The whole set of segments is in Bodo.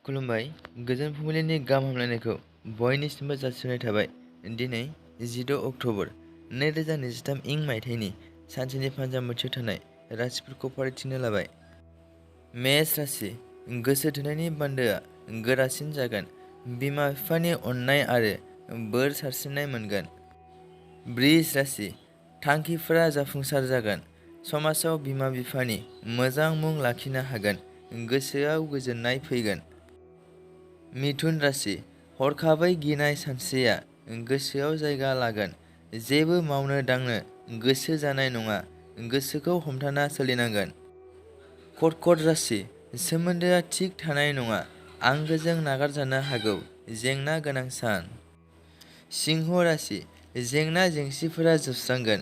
खुलुमबाय गोजोन फुंबिलिनि गाहाम हामलायनायखौ बयनिसिमबो जासिहरनाय थाबाय। दिनै 16 अक्ट'बर 2023 इं मायथाइनि सानसेनि फान्जामुथियाव थानाय राशिफोरखौ फरायथिनो लाबाय। मेष राशि गोसो थोनायनि बान्दोआ गोरासिन जागोन। बिमा बिफानि अननाय आरो बोर सारस्रिनाय मोनगोन। वृष राशि थांखिफोरा जाफुंसार जागोन। समाजाव बिमा बिफानि मोजां मुं लाखिनो हागोन। गोसोआव गोजोननाय फैगोन। मिथुन राशि हरखाबै गिनाय सानस्रिया गोसोआव जायगा लागोन। जेबो मावनो दांनो गोसो जानाय नङा। गोसोखौ हमथाना सोलिनांगोन। कर्कट राशि सोमोन्दोआ थिग थानाय नङा। आंगोजों नागारजानो हागौ। जेंना गोनां सान। सिंह राशि जेंना जेंसिफोरा जोबस्रांगोन।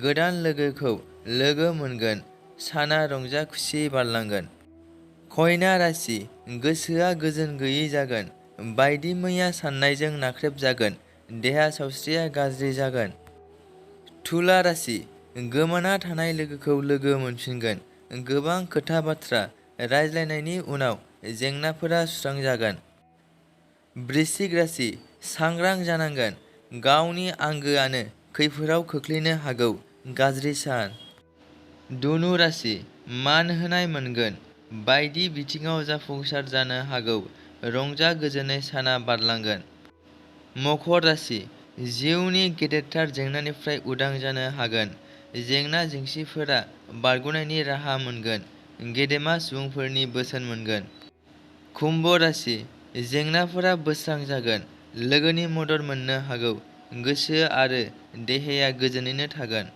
गोदान लोगोखौ लोगो मोनगोन। साना रंजा खुसि बारलांगोन। कन्या राशि गोसोआ गोजोन गैयै जागोन। बायदि मैया साननायजों नाख्रेबजागोन। देहा सावस्रिया गाज्रि जागोन। तुला राशि गोमाना थानाय लोगोखौ लोगो मोनफिनगोन। गोबां खोथा बाथ्रा रायज्लायनायनि उनाव जेंनाफोरा सुस्रांजागोन। वृश्चिक राशि सांग्रां जानांगोन। गावनि आंगोआनो खैफोदाव खोख्लैनो हागौ। गाज्रि सान। धनु राशि मान होनाय मोनगोन। बायदि बिथिङाव जाफुंसार जानो हागौ। रंजा गोजोनै साना बारलांगोन। मकर राशि जिउनि गेदेरथार जेंनानिफ्राय उदां जानो हागोन। जेंना जेंसिफोरा बारग'नायनि राहा मोनगोन। गेदेमा सुबुंफोरनि बोसोन मोनगोन। कुम्भ राशि जेंनाफोरा बोस्रां जागोन। लोगोनि मदद मोननो हागौ। गोसो आरो देहाया गोजोनैनो थागोन।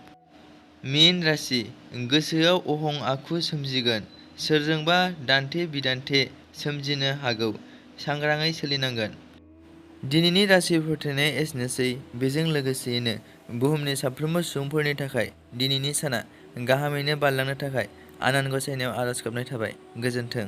मीन राशि गोसोआव अहं आखु सोमजिगोन। सोरजोंबा दान्थे बिदान्थे सोमजिनो हागौ। सांग्राङै सोलिनांगोन। दिनैनि राशि फोरमायनाया एसेनोसै। बेजों लोगोसेयैनो बुहुमनि साफ्रोमबो सुबुंफोरनि थाखाय दिनैनि साना गाहामैनो बारलांनो थाखाय आनान गसाइनायाव आरज गाबनाय थाबाय। गोजोन्थों।